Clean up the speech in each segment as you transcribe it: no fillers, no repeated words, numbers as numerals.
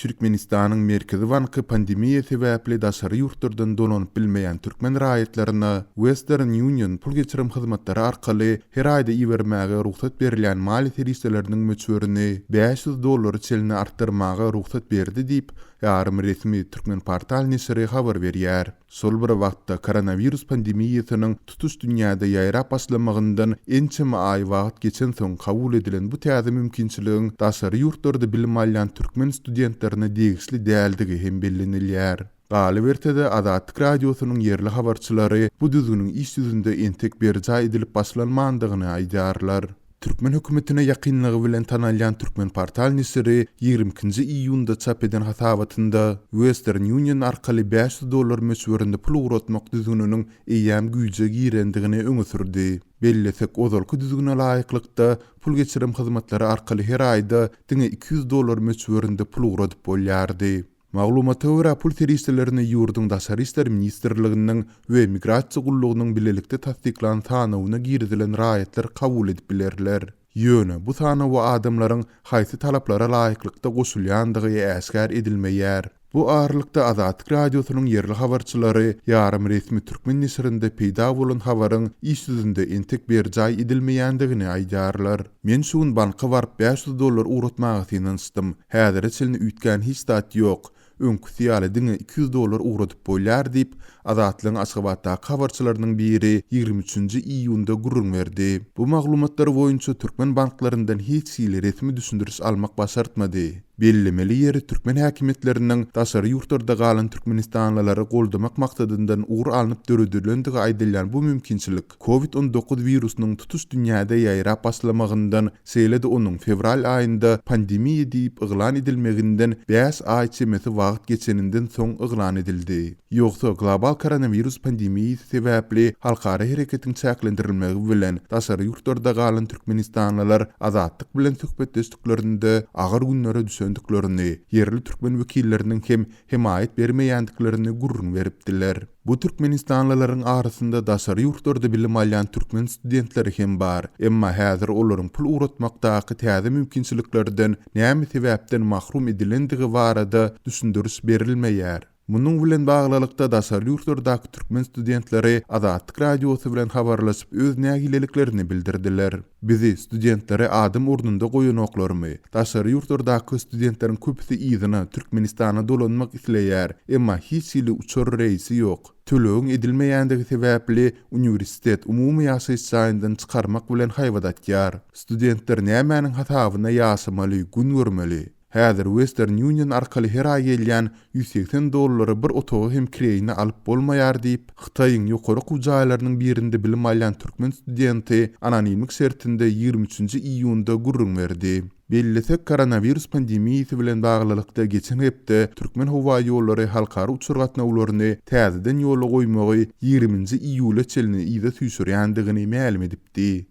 Türkmenistanyň Merkezi banky pandemiýa sebäpli daşary ýurtlardan dolanyp bilmeýän türkmen raýatlaryna Western Union pul geçirim hyzmatlary arkaly her aýda ibermäge rugsat berilýän maliýe serişdeleriniň möçberini 500 dollara çenli artdyrmaga rugsat berdi diýip, ýarym resmi Turkmenportal neşiri habar berýär. Şol bir wagtda, koronawirus pandemiýasynyň tutuş dünýäde ýaýrap başlamagyndan ençeme aý wagt geçensoň kabul edilen bu täze mümkinçiligiň daşary ýurtlarda bilim alýan türkmen studentlerine degişli däldigi hem bellenilýär. Galyberse-de, Azatlyk Radiosynyň ýerli habarçylary bu düzgüniň iş ýüzünde entek berjaý edilip başlanmandygyny aýdýarlar. Türkmen hökümetine ýakynlygy bilen tanalýan Türkmenportal neşiri 22-nji iýunda çap eden hasabatynda Western Union arkaly 500 dollar möçberinde pul ugratmak düzgüniniň eýýäm güýje girendigini öňe sürdi. Bellesek, ozalky düzgüne laýyklykda, pul geçirim hyzmatlary arkaly her aýda diňe 200 dollar möçberinde pul ugradyp bolýardy. Maglumata görä, pul serişdelerini ýurduň Daşary işler ministrliginiň we Migrasiýa gullugynyň bilelikde tassyklan sanawyna girizilen raýatlar kabul edip bilerler. Ýöne, bu sanawa adamlaryň haýsy talaplara laýyklykda goşulýandygy äşgär edilmeýär. Bu aralykda, Azatlyk Radiosynyň ýerli habarçylary ýarym resmi türkmen neşirinde peýda bolan habaryň iş ýüzünde entek berjaý edilmeýändigini aýdýarlar. Men şu gün banka baryp 500 dollar ugratmaga synanyşdym. Häzire çenli üýtgän hiç zat ýok. Öňküsi ýaly diňe 200 dollar ugradyp bolýar diýip, Azatlygyň Aşgabatdaky habarçylarynyň biri 23-nji iýunda gürrüň berdi. Bu maglumatlar boýunça türkmen banklaryndan hiç hili resmi düşündiriş almak başartmady. Bellemeli ýeri, türkmen häkimiýetleriniň daşary ýurtlarda galan türkmenistanlylary goldamak maksadyndan ugur alnyp döredilendigi aýdylýan bu mümkinçilik Covid 19 wirusynyň tutuş dünýäde ýaýrap başlamagyndan, şeýle-de onuň fewral aýynda pandemiýa diýip yglan edilmeginden bäş aý çemesi wagt geçeninden soň yglan edildi. Ýogsa, global koronawirus pandemiýasy sebäpli halkara hereketiň çäklendirilmegi bilen daşary ýurtlarda galan türkmenistanlylar Azatlyk bilen söhbetdeşliklerinde agyr günlere düşendiklerini, ýerli türkmen wekilleriniň hem hemaýat bermeýändiklerini gürrüň beripdiler. Bu türkmenistanlylaryň arasynda daşary ýurtlarda bilim alýan türkmen studentleri hem bar. Emma häzir olaryň pul ugratmakdaky täze mümkinçiliklerden näme sebäpden mahrum edilendigi barada düşündiriş berilmeýär. Munuň bilen baglylykda daşary ýurtlardaky türkmen studentleri Azatlyk Radiosy bilen habarlaşyp öz nägileliklerini bildirdiler. Bizi, studentleri adam ornunda goýanoklarmy? Daşary ýurtlardaky studentleriň köpüsi yzyna, Türkmenistana dolanmak isleýär, emma hiç hili uçar reýsi ýok. Tölegiň edilmeýändigi sebäpli, uniwersitet umumy ýaşaýyş jaýyndan çykarmak bilen haýbat atýar. Studentler nämäniň hasabyna ýaşamaly, gün görmeli? Häzir Western Union arkaly her aý gelýän 180 dollara bir otagy hem kireýine alyp bolmaýar diýip, Hytaýyň ýokary okuw jaýlarynyň birinde bilim alýan türkmen studenti anonimlik şertinde 23-nji iýunda gürrüň berdi. Bellesek, koronawirus pandemiýasy bilen baglylykda geçen hepde Türkmenhowaýollary halkara uçar gatnawlaryny täzeden ýola goýmagy 20-nji iýula çenli yza süýşürýändigini mälim edipdi.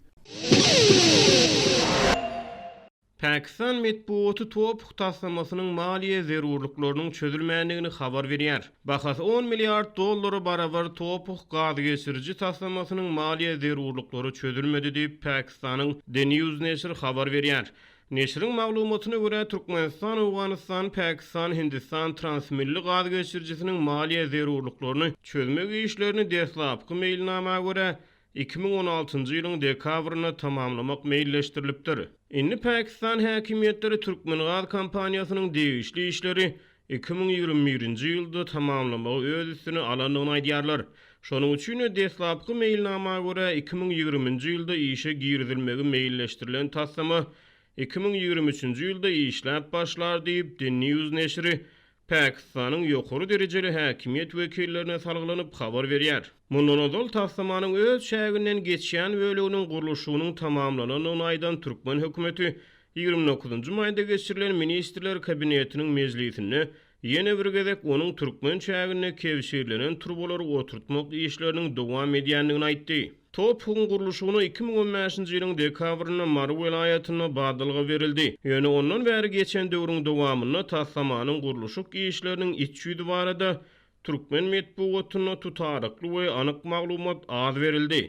Pakistan metbugaty TOPH taslamasynyň maliýe zerurlyklarynyň çözülmändigini habar berýär. Bahasy on milliard dollara barabar TOPH gazgeçiriji taslamasynyň maliýe zerurlyklary çözülmedi diýip, Pakistanyň The News neşiri habar berýär. Neşiriň maglumatyna görä, Türkmenistan, Owganystan, Pakistan, Hindistan transmilli gazgeçirijisiniň maliýe zerurlyklaryny çözmek işlerini deslapky meýilnama görä, 2016-njy ýylyň dekabrynda tamamlamak meýilleşdirilipdir. Indi Pakistan häkimiýetleri Türkmengaz kompaniýasynyň degişli işleri 2021-nji ýylda tamamlamagy öz üstüne alandygyny aýdýarlar. Şonuň üçin-de deslapky meýilnama görä 2020-nji ýylda işe girizilmegi meýilleşdirilen taslama 2023-nji ýylda işläp başlar diýip, The News neşiri Pakistanyň ýokary derejeli häkimiýet wekillerine salgylanyp habar berýär. Mundan ozal taslamanyň öz çäginden geçýän böleginiň gurluşygynyň tamamlanandygyny aýdan türkmen hökümeti 29-njy maýda geçirilen Ministrler Kabinetiniň mejlisinde ýene bir gezek onuň türkmen çäginde kebşirlenen turbalary oturtmak işleriniň dowam edýändigini aýtdy. TOPH-yň gurluşygyna 2015-nji ýylyň dekabrynda Mary welaýatynda badalga berildi. Ýöne ondan bäri geçen döwrüň dowamynda taslamanyň gurluşyk işleriniň iç ýüzi barada türkmen metbugatynda tutarykly we anyk maglumat az berildi.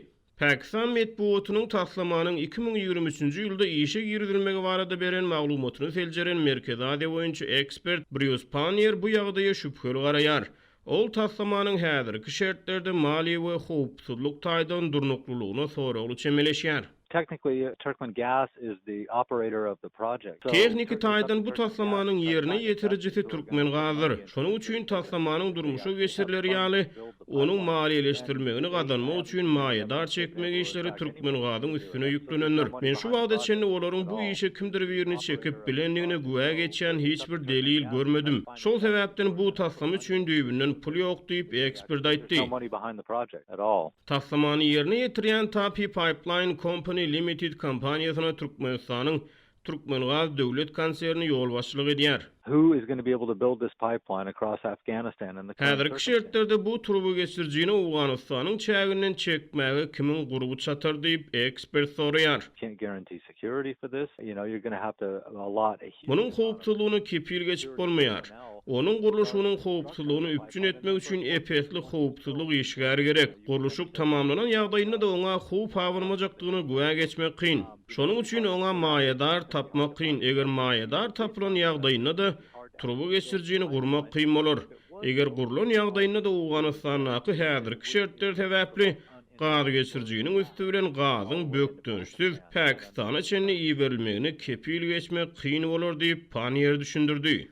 Pakistan metbugatynyň taslamanyň 2023-nji ýylda işe girizilmegi barada beren maglumatyny seljeren Merkezi Aziýa boýunça ekspert Brýus Panniýer bu ýagdaýa şübheli garaýar. Ol taslamanyň häzirki şertlerde maliýe we howpsuzlyk taýdan durnuklylygyna soragly çemeleşýär. Technically, Turkmen Gas is the operator of the project. Tehniki taýdan bu taslamanyň ýerine ýetirijisi Türkmengazdyr. Şonuň üçin taslamanyň durmuşa geçirileri ýaly, onuň maliýeleşdirilmegini gazanmak üçin maýadar çekmek işleri Türkmengazyň üstüne ýüklenendir. Men şu wagta çenli olaryň bu işe kimdir birini çekip bilendigine güwä geçýän hiç bir delil görmedim. Şol sebäpden bu taslama üçin düýbünden pul ýok diýip, ekspert aýtdy. Taslamany ýerine ýetirýän Tapi Pipeline Company Limited kompaniýasyna Türkmenistanyň Türkmengaz döwlet konserni ýolbaşçylyk edýär. Häzirki şertlerde bu turbageçirijini Owganystanyň çäginden çekmäge kimiň gurby çatar diýip, ekspert soraýar. Munuň howpsuzlygyna kepil geçip bolmaýar. Onuň gurluşygynyň howpsuzlygyny üpjün etmek üçin ep-esli howpsuzlyk işgäri gerek. Gurluşyk tamamlanan ýagdaýynda-da oňa howp abanmajakdygyna güwä geçmek kyn. Şonuň üçin oňa maýadar tapmak kyn. Eger maýadar tapylan ýagdaýynda-da, turba geçirijini gurmak kyn bolar. Eger gurlan ýagdaýynda-da Owganystandaky häzirki şertler sebäpli Gaz geçirijiniň üsti bilen gazyň bökdençsiz Pakistana çenli iberilmegine kepil geçmek kyn bolar diýip, Panniýer düşündirdi.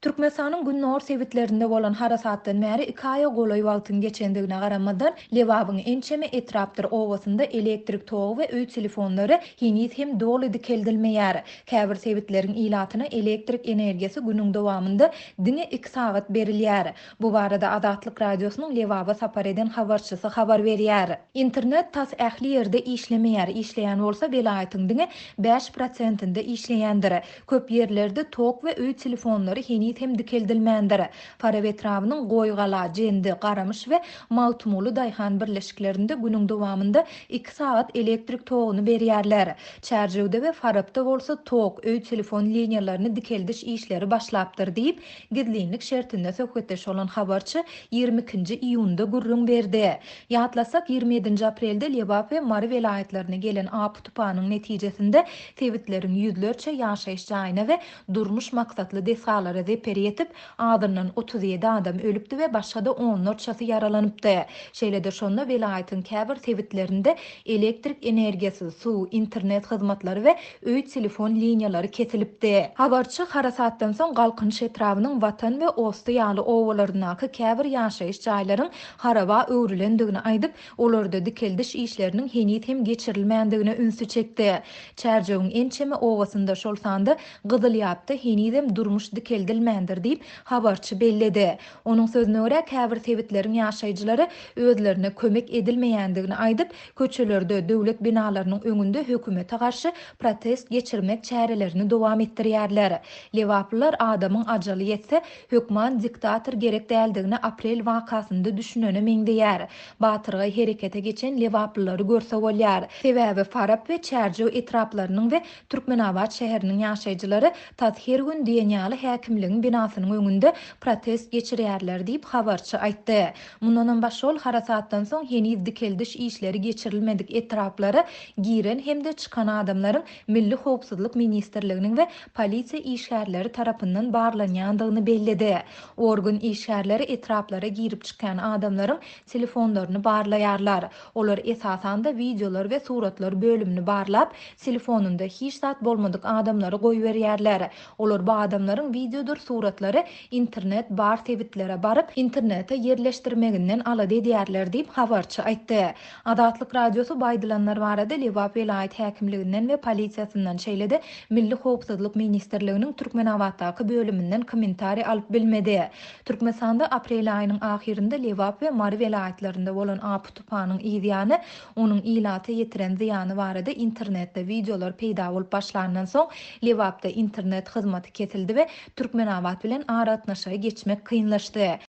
Türkmenistanyň gündogar sebitlerinde bolan harasatdan bäri iki aýa golaý wagtyň geçendigine garamazdan, Lebabyň ençeme etrapdyr obasynda elektrik togy we öý telefonlary heniz hem doly dikeldilmeýär. Käbir sebitleriň ilatyna elektrik energiýasy günüň dowamynda diňe iki sagat berilýär. Bu barada Azatlyk Radiosynyň Lebaba sapar eden habarçysy habar berýär. Internet tas ähli ýerde işlemeýär, işleýän bolsa welaýatyň diňe bäş prosentinde işleýändir. Köp ýerlerde tok we öý telefonlary heniz hem dikeldilmändir. Farap etrabynyň Goýgala, Jendi, Garamyş we Magtymguly daýhan birleşiklerinde günüň dowamynda iki sagat elektrik toguny berýärler. Çärjewde we Farapda bolsa tok, öý telefon liniýalaryny dikeldiş işleri başlapdyr diýip, gizlinlik şertinde söhbetdeş bolan habarçy 22-nji iýunda gürrüň berdi. Ýatlasak, 27-nji aprelde Lebap we Mary welaýatlaryna gelen apy-tupanyň netijesinde sebitleriň ýüzlerçe ýaşaýyş jaýyna we durmuş maksatly desgalara zeper ýetip, azyndan 37 adam ölüpdi we başga-da onlarçasy ýaralanypdy. Şeýle-de şonda welaýatyň käbir sebitlerinde elektrik energiýasy, suw, internet hyzmatlary we öý telefon liniýalary kesilipdi. Habarçy harasatdan soň Galkynyş etrabynyň Watan we Osty ýaly obalaryndaky käbir ýaşaýyş jaýlaryň haraba öwrülendigini aýdyp, olarda dikeldiş işleriniň heniz hem geçirilmändigine ünsi çekdi. Çärjewiň ençeme obasynda, şol sanda Gyzylýapda henizem durmuş dikeldilmändir diýip, habarçy belledi. Onuň sözüne görä, käbir sebitleriň ýaşaýjylary özlerine kömek edilmeýändigini aýdyp, köçelerde, döwlet binalarynyň öňünde hökümete garşy protest geçirmek çärelerini dowam etdirýärler. Lebaplylar adamyň ajaly ýetse, hökman diktator gerek däldigine aprel wakasynda düşünene meňzeýär. Batyrgaý herekete geçen lebaplylary görse bolýar. Sebäbi Farap we Çärjew etraplarynyň we Türkmenabat şäheriniň ýaşaýjylary tas her gün diýen ýaly häkimligiň binasynyň öňünde protest geçirýärler diýip, habarçy aýtdy. Mundanam başga ol harasatdan soň heniz dikeldiş işleri geçirilmedik etraplara giren hem-de çykan adamlaryň Milli howpsuzlyk ministrliginiň we polisiýa işgärleri tarapyndan barlanýandygyny belledi. Organ işgärleri etraplara girip çykýan adamlaryň telefonlaryny barlaýarlar. Olar esasanda wideolar we suratlar bölümini barlap, telefonynda hiç zat bolmadyk adamlary goýberýärler. Olar bu adamlaryň wideodyr suratlary internet bar sebitlere baryp, internete ýerleşdirmeginden alada edýärler diýip, habarçy aýtdy. Azatlyk Radiosy bu aýdylanlar barada Lebap welaýat häkimliginden we polisiýasyndan, şeýle-de Milli howpsuzlyk ministrliginiň Türkmenabatdaky bölüminden kommentariý alyp bilmedi. Türkmenistanda aprel aýynyň ahyrynda Lebap we Mary welaýatlarynda bolan apy-tupanyň yzýany, onuň ilata ýetiren zyýany barada internetde wideolar peýda bolup başlandan soň, Lebapda internet hyzmaty kesildi we Türkmenabat bilen aragatnaşyga geçmek kynlaşdy.